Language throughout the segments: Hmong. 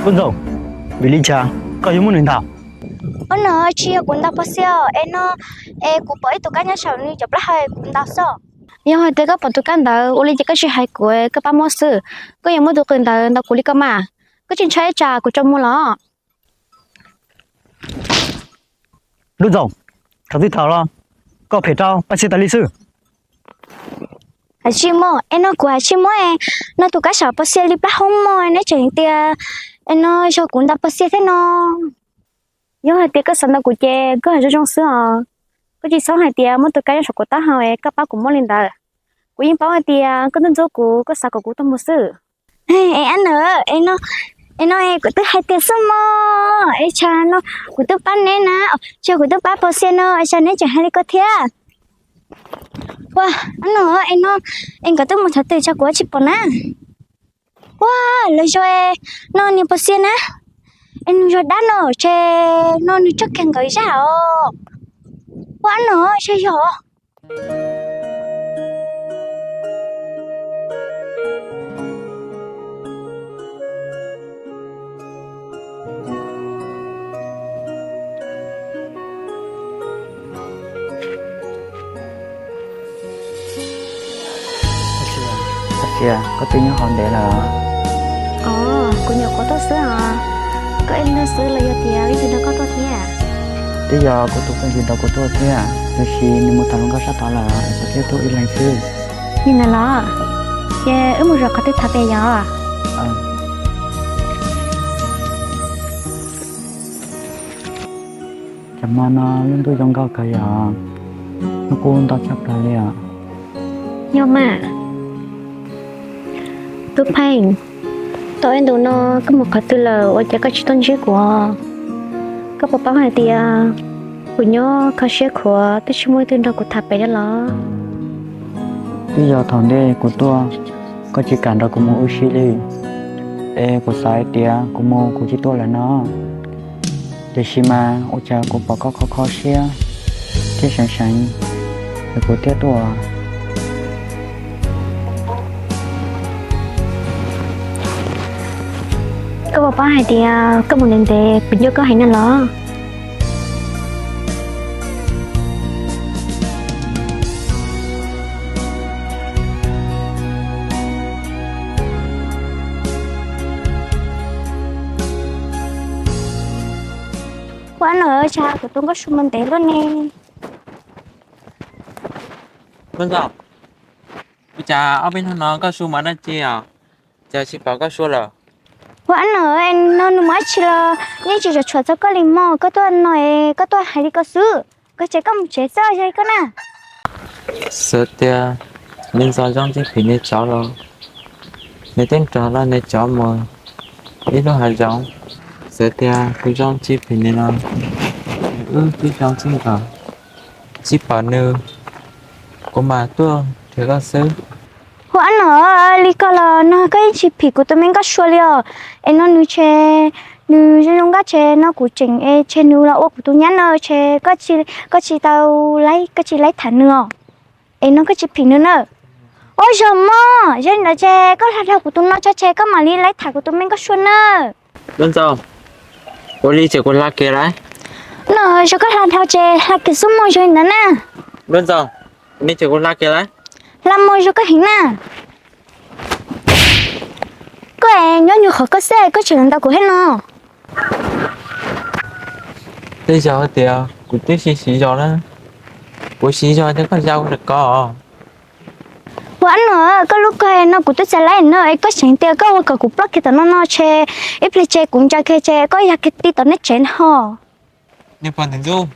Nkauj Ntxoov, vim li cas koj yuav muab nws ntaus? Ua no tsis yog kuv ntaus Pog Xiab es no, es kuv pom ib tug kab nyob saum nws cov plaub hau kuv ntaus xwb. Yog hais tias koj pom tus kab ntawd ua li ces koj tsis hais kuv, koj pab muab xwb. Koj yuav muab tus qws ntawd ntaus kuv li ko mas, koj tsis ntshai tsam kuv tso muag los? Nkauj Ntxoov, thaum twg thaum los koj phem rau Paj Xiab tas li xwb. Hais tsis muaj es no kuv hais tsis muaj es no tus kab saum Pog Xiab li plaub hau mog neb tseem tias es no yog kuv ntaus Pog Xiab thiab no. Yog hais tias koj xav ntaus kuv ces koj hais zoo zoo xwb os. Koj tsis txhob hais tias muab tus kab nyob saum kuv taub hau es koj pab kuv muab li ntawd. Kuv yeej paub hais tias koj ntxub ntxub kuv, koj xav kom kuv tuag mus xwb. Es ab no, es no, es no kuv twb hais tias xwb mog, es tsam no kuv twb pab neb na, tsam kuv twb pab Pog Xiab no, es tsam neb tseem hais li ko thiab. Ua, ab no, es no, es nkawd twb mus thaum twg tsam kuv tsis pom na. Ua, lawv zoo no niag Pog Xiab na, es nws zoo dab no ces no nws tseem kiag nkawd zaj os. Ua ab no, saib yog. Tab sis koj twb nyob hauv ntev lawm. Os, kuv nyuam qhuav tuaj xwb os. Koj ib leeg xwb los yog tias leej twg nrog koj tuaj thiab? Twb yog kuv tus phooj ywg nrog kuv tuaj thiab, tiam sis nws mus tham hluas nkauj sab tod lawm, kuv thiaj tuaj ib leeg xwb. Yog ntawd los, ces wb mus zaum qhov twg tham pem yog? Tam mo no lub ntuj zoo nkauj kawg yog, hnub qub ntau tshaj plaws li os. Yog mas. Tub Pheej, tau ib ntus no koj mus qhov twg lawm ua cas koj tsis tuaj ntsib kuv? Koj puas paub hais tias kuv nyob kho siab khuav twb tsis muaj leej twg nrog kuv tham pem li los? Twb yog thaum ntej kuv tuaj, koj tsis kam nrog kuv mus ua si li, es kuv xav hais tias kuv mus kuv tsis tuaj lawm no. Tiam sis mas ua cas kuv pom koj kho kho siab thiab seev seev, es kuv thiaj tuaj. Koj puas paub hais tias koj mus ntev ntev kuv nco koj heev na los? Ua no tsam kuv tus Nkauj Sua mus ntev luaj ne. Nkauj Ntxoov, ua cas ob peb hnub no Nkauj Sua mus dab tsi os? Cas tsis pom Nkauj Sua lawm? Ua no, no nws mus dab tsi los yeej tsis tshua tshuam txog koj li mog, koj tuaj no es koj tuaj hais li ko xwb, koj ces koj mus tsev xwb, yog li koj na. Xav tias neb ntxov zoo tsis phim neb cov los, neb twb nrog lawv neb cov mus ib lub hav zoov. Xav tias kuv zoo tsis phim neb los, wb twb zoo tsis nkaus, tsis pom nws, kuv mam tuaj nrhiav koj xwb. Ua no, li ko los no koj yeej tsis phim kuv tus me Nkauj Sua li os. Es no nws tshe, nws zoo zoo nkauj tshe no kuv tseem es tshe nws los ua kuv tus nyab no tshe, koj tsis tau laib, koj tsis laib tham nws os. Es no koj tsis phim nws na. Ua zoo mog, yog li ntawd tshe koj hla dhau kuv tus no tso tshe koj mam li laib tham kuv tus me Nkauj Sua na. Nkauj Ntxoov, ua li ces kuv hla kiag lauj. No yog koj hla dhau ces hla kiag xwb mog, yog li ntawd na. Nkauj Ntxoov, ua li ces kuv hla kiag lauj. Hla mog, zoo koj heev na. Koj es nyob nyuag qhov koj xwb koj tseem ntaus kuv thiab no. Tej zaum hais tias kuv twb siv zog na, kuv siv zog thiab koj ya ua rau koj. Ua ab no, koj lub koj no kuv twb txais laib no es koj seev tias koj ua kom kuv ploj kiag tom no no tshe, ib pliag tshe kuv ntsa kiag tshe koj ya kiag ti tom nej tsev no. Niag pog ntxoov ntxub,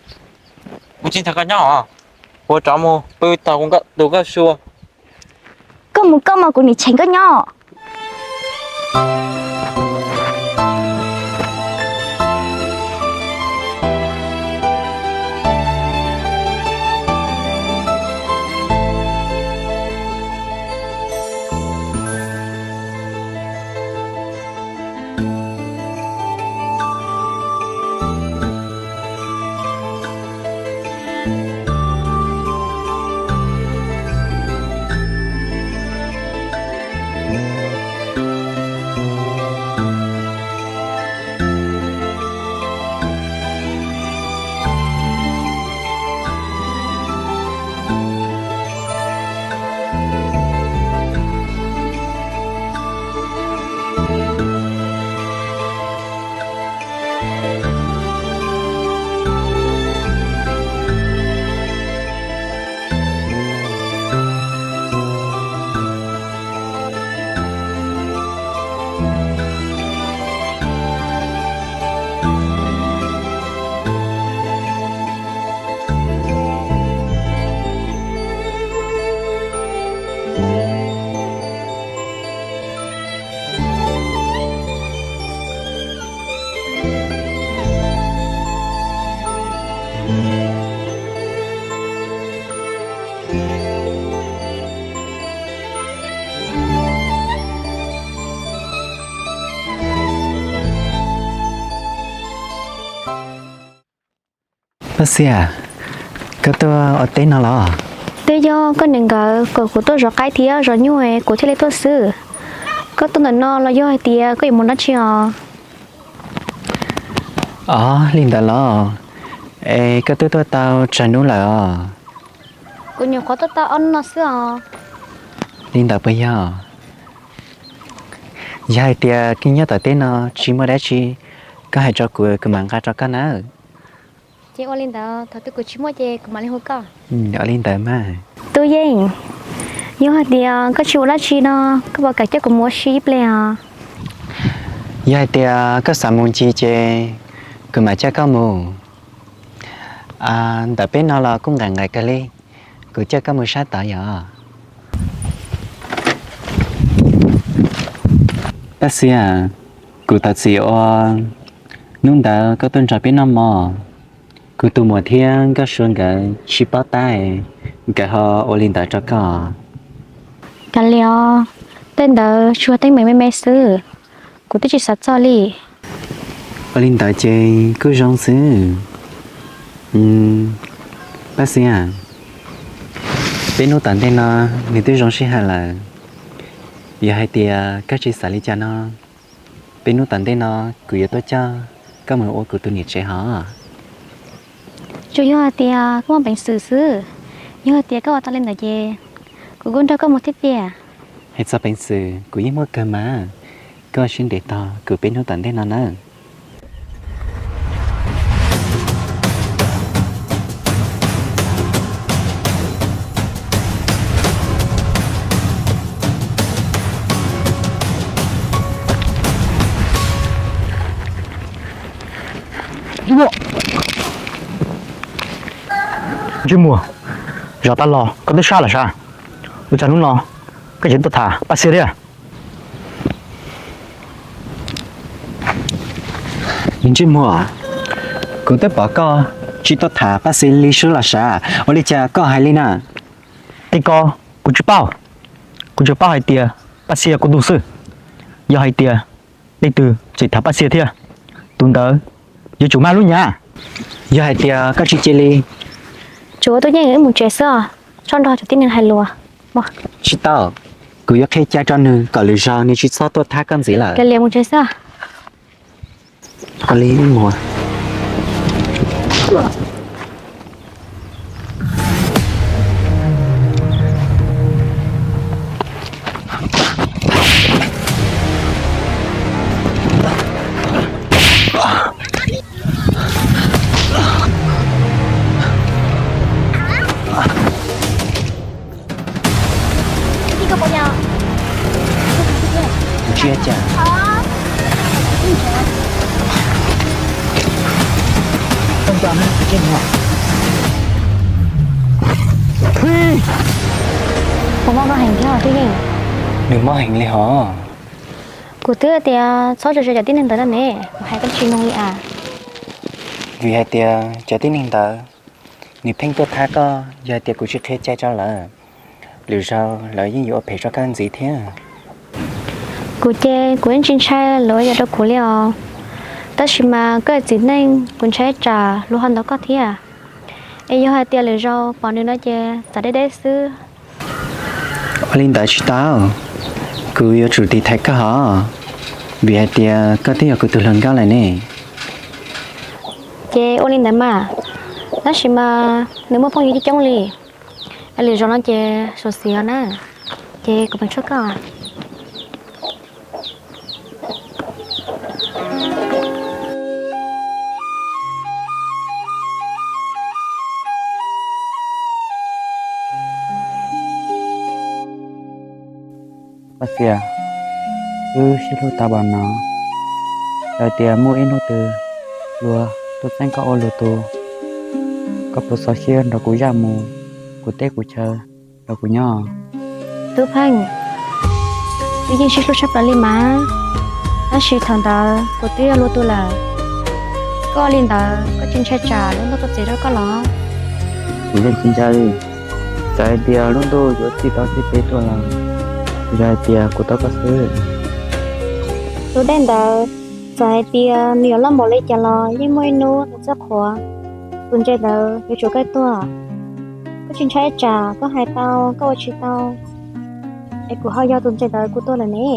kuv tsis nrog koj nyob os, kuv rov mus pw tos kuv tus Nkauj Sua. Koj mus koj mas kuv nim cheem koj nyob. Paj Xiab, koj tuaj ua teb no los? Twb yog koj niam nkawd kom kuv tuaj zov qaib thiab zov nyuj kuv thiaj li tuaj xwb. Koj tuaj ntawm no los yog hais tias koj yuav mus dab tsi os? Os, li ntawd los? Es koj twb tuaj tau tsawg hnub lawm os? Kuv nyuam qhuav tuaj tau ob hnub no xwb os. Li ntawd puas yog? Yog hais tias koj nyob tom teb no tsis muaj dab tsi, koj hais rau kuv, kuv mam nqa rau koj nawb. Ces ua li ntawd, thaum twg kuv tsis muaj ces kuv mam li hu koj. Ua li ntawd mas. Tub Yeej, yog hais tias koj tsis ua dab tsi no, koj puas kam coj kuv mus ua si ib pliag os? Yog hais tias koj xav mus ncig ces kuv mam coj koj mus. Ntawm peb no los kuj nqaim nqaim kawg li, kuv coj koj mus sab tod yom. Paj Xiab, kuv thov txim uas hnub ntawd koj tuaj nrog peb noj mov, kuv tus muam thiab Nkauj Sua nkawd tsis paub tab, nkawd ho ua li ntawd rau koj. Kav liam os, tej ntawd tsuas teeb meem me me xwb, kuv twb tsis xav txog li. Ua li ntawd ces kuj zoo xwb. Paj Xiab, peb hnub tom ntej no nws twb zoo sij hawm lawm. Yog hais tias koj tsis xav li cas no, peb hnub tom ntej no kuv yuav tuaj coj koj mus ua kuv tus niam tsev hos. Tsuas yog hais tias koj muaj peev xwm xwb. Yog hais tias koj ua tau li ntawd ces kuv kuj nrog koj mus thiab tiag. Hais txog peev xwm kuv yeej muaj kawg mas, koj siab ntev tog kuv peb hnub tom ntej no nawb. Ntsej muag, zaum tas los koj twb sab lawm sas, ua cas hnub no koj tseem tuaj tham Paj Xiab thiab? Ntsej muag, kuv twb pom koj tsis tuaj tham Paj Xiab li sub los sas, ua li cas koj hais li na? Tij ko, kuv tsis paub, kuv tsuas paub hais tias Paj Xiab yog kuv tus xwb. Yog hais tias leej twg tseem tham Paj Xiab thiab, tus ntawd yuav tsum mag lub hnyav. Yog hais tias koj tsis cia li, tsuas ua Tub Yeej wb mus tsev xwb os, txhob nrog cov tib neeg hais lus. Tsis tau, kuv yuav qhia cai rau nws kom lwm zaus nws tsis txhob tuaj thab koj ntxiv lawm. Kav liam, mus tsev xwb. Ua li mus. Kuv tsis ua cas. Puas mob koj heev thiab Tub Yeej? Nws mob heev li hos. Kuv twb tias txhob tso tseg cov tib neeg ntawd no ne, kuv hais koj tsis mloog li as. Vim hais tias cov tib neeg ntawd nws pheej tuaj thab koj, yog hais tias kuv tsis qhia cai rau lawv, lwm zaus lawv yeej yuav ua phem rau koj ntxiv thiab. Kuv ces kuv yeej tsis ntshai lawv ua yam rau kuv li os. Tab sis mas koj txiv neej kuv ntshai tsam luag ho ntaus koj thiab. Es yog hais tias lwm zaus pom nws no ces txav deb deb xwb. Ua li ntawd tsis tau, kuv yuav tsum tiv thaiv koj hos, vim hais tias koj twb yog kuv tus hluas nkauj lawm ne. Ces ua li ntawd mas, tab sis mas nws muaj phooj ywg coob coob li, lwm zaus no ces xyuam xim os na, ces kuv mam tshuab koj. Paj Xiab, wb sib hlub tau npaum no, yog tias muaj ib hnub twg luag tuaj txeeb koj ua luag tus, koj puas txaus siab nrog kuv zaj mus kuv teb kuv chaw nrog kuv nyob? Tub Pheej, wb yeej sib hlub tshaj plaws li mas, tab sis thaum ntawd kuv twb yog luag tus lawm. Koj ua li ntawd koj tsis ntshai tsam lub ntuj tuaj txiav rau koj los? Kuv yeej tsis ntshai li, txawm hais tias lub ntuj yuav txij tau txij pem tuaj los, yog hais tias kuv tau koj xwb. Tus dej ntawd, txawm hais tias nws yuav loj npaum li cas los yeej muaj ib hnub nws txawj qhuav. Tus ntses ntawd yuav tsum kawg tuag. Koj tsis ntshai tsam koj hais tau koj ua tsis tau, es kuv ho yog tus ntses ntawd kuv tuag lawm ne.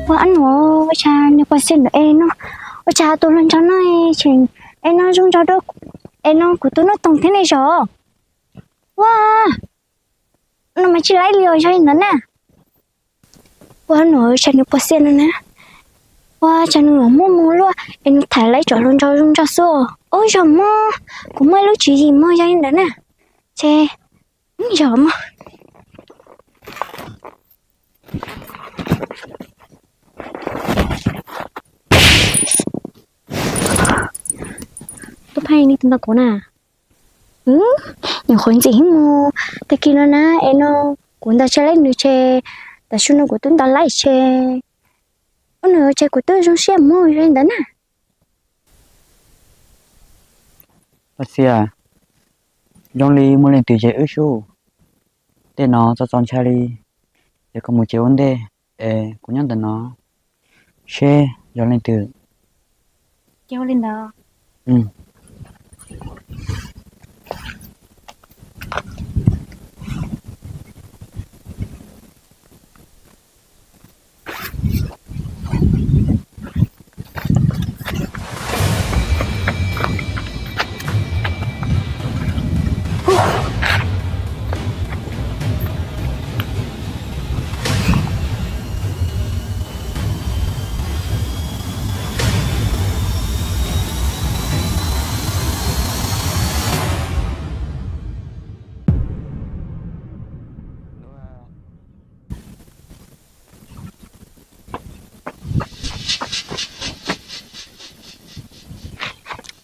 Ua ab no, ua cas nws pom xiaj ntawm es no, ua cas tus hluas nraug no es no zoo nraug dua es no kuv tus Nuj Toog thiab ne zos. Ua, no mas tsis laib li os, yog li ntawd na. Ua no, ua cas nws pom xiaj no na. Ua cas nws muaj moo luaj es nws tham laib cov hluas nraug zoo nraug xwb. Ub, yog mog, kuv muaj ib lub tswv yim mog, yog li ntawd na. Ces yog mog. Tuaj pheej li tus ntawd kuv na. Nyuam qhuav ntxim ib mus tag kis no na, es no kuv ntaus tsis laib nws ces, tam sim no kuv twb ntaus laib ces, ub no ces kuv twb zoo siab mus li ntawd na. Paj Xiab, zoo li muaj leej twg ces wb sub, tej no txaus txaus ntshai li, ces koj mus tsev ua ntej es kuv nyob ntawm no seb yog leej twg. Ces ua li ntawd.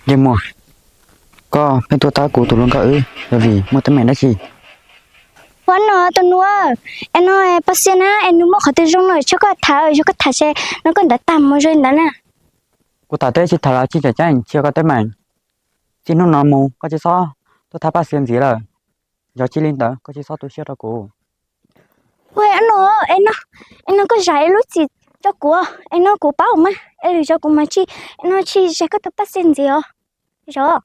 Yeej Muas, koj pheej tuaj tab kuv tus hluas nkauj wb, yog vim muaj teeb meem dab tsi? Ua no tus nus, es no Paj Xiab na, es nws muaj qhov twg zoo no tshaj koj tham, yog koj tham ces no koj ntawd tag mus zoo li ntawd na. Kuv tham teb tsis tham los tsis tseem ceeb, tsis yog koj teeb meem. Txij hnub no mus koj tsis txhob tuaj thab Paj Xiab ntxiv lawm. Yog tsis li ntawd koj tsis txhob tu siab rau kuv. Ua no, es no, es no koj zam ib lub txim rau kuv, es no kuv paub mas, es lwm zaus kuv mam tsis, es no tsis zam koj tus Paj Xiab ntxiv os. Zos.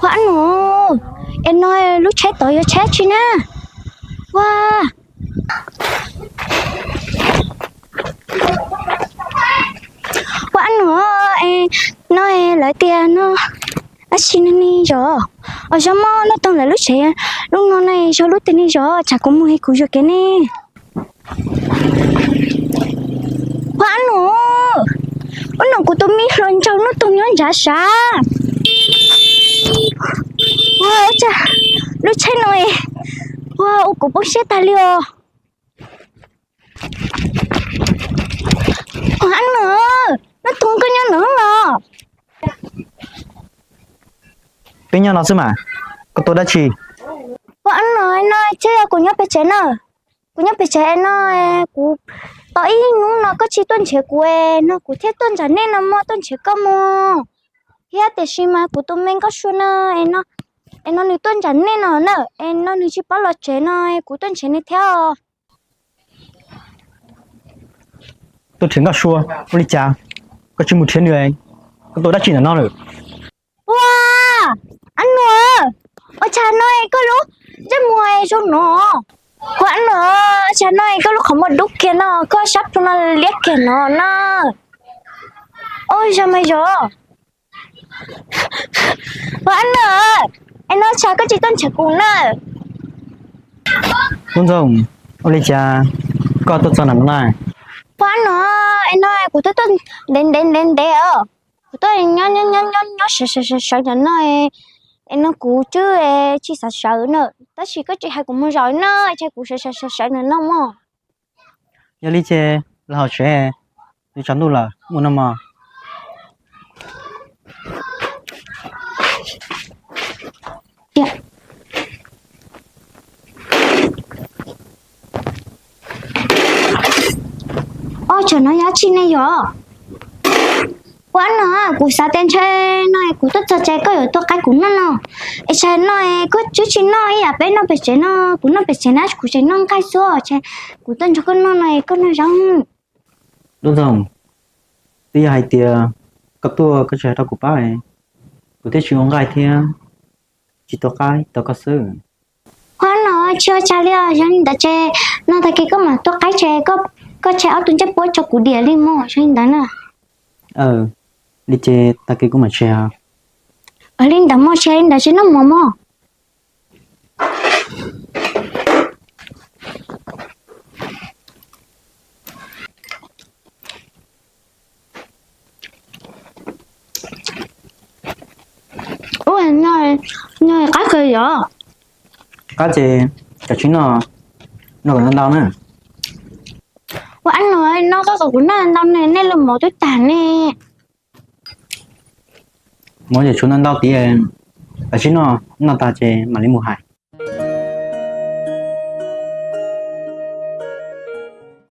Ua no, es no lub tsheb tod yog tsheb tsi na? Ua, ua no, no lawv tias no dab tsi ne zos? Os, zos mog, no tau lawv lub tsheb, lub no ne zos lub twg ne zos? Tsam kuv mus es kuv yuam kev ne. Ua no, ua no kuv tus me hluas nraug Nuj Toog nyob nrad sav. Ua, ua cas lub tsheb no, ua, ua kuv poob siab tag li os. Ua no, Nuj Toog koj nyob no los? Peb nyob no xwb mas, koj tuaj dab tsi? Ua no, no tsheb yog kuv nyob pem tsev na. Kuv nyob pem tsev no, kuv tau ib hnub no koj tsis tuaj nrhiav kuv no kuv thiaj tuaj nram nej no mog, tuaj nrhiav koj mog. Thiab tiam sis mas kuv tus me Nkauj Sua no, es no nws tuaj nram nej no na, es no nws tsis paub los tsev no, kuv tuaj nrhiav nws thiab os. Tuaj nrhiav Nkauj Sua, ua li cas koj tsis mus nrhiav nws, koj tuaj dab tsi ntawm no lawm? Ua, ab no, ua cas no koj lub ntsej muag zoo no? Ua ab no, ua cas no koj lub qhov muag dub kiag no, koj sab plhu no liab kiag no na? Ua zog mas zog. Ua ab no, es no cas koj tsis tuaj nrhiav kuv na? Tub Ntxoog, ua li cas koj tuaj txog nram no na? Ua ab no, es no kuv twb tuaj ntev ntev ntev ntev os. Kuv tuaj nyob nyob nyob sawv sawv sawv nram no, es no kuv twb tsis xav sawv na, tab sis koj tsis hais kuv mus zaum no, es kuv sawv sawv sawv sawv nram no mog. Yog li ces los hauv tsev, twb tsaus ntuj lawm, mus no mog. Oj, tsam no yog dab tsi ne yom? Ua no, kuv xav tias ntshe no kuv tuaj txog ces koj yuav tua qaib kuv noj no. Es tsam no koj twb tsis noj ib yam peb noj pem tsev no, kuv noj pem tsev na, kuv tseem noj nqaij xwb, ces kuv tuaj nrog koj noj no koj noj zoo. Lub Ntxoog, twb yog hais tias koj tuaj koj tsis hais rau kuv pab, kuv thiaj tsis ua nqaij thiab tsis tua qaib tos koj xwb. Ua no, tsis ua cas li os, yog li ntawd ces no tag kis koj mam tua qaib ces koj tseg ob tug ncej puab tso kuv diam li mog, yog li ntawd na. Li ces tag kis kuv mam tseg. Li ntawd mog, tseg li ntawd tsis noj mov mog. Ua, noj qab kawg yom. Qab ces koj tsis noj, noj kom ntau ntau na. Ua, ab no, noj koj kom kuv noj ntau ne, nej lub mov twb tag ne. Mov ces tshuav ntau ntau tid, koj tsis noj, noj tag ces mam li mus hais.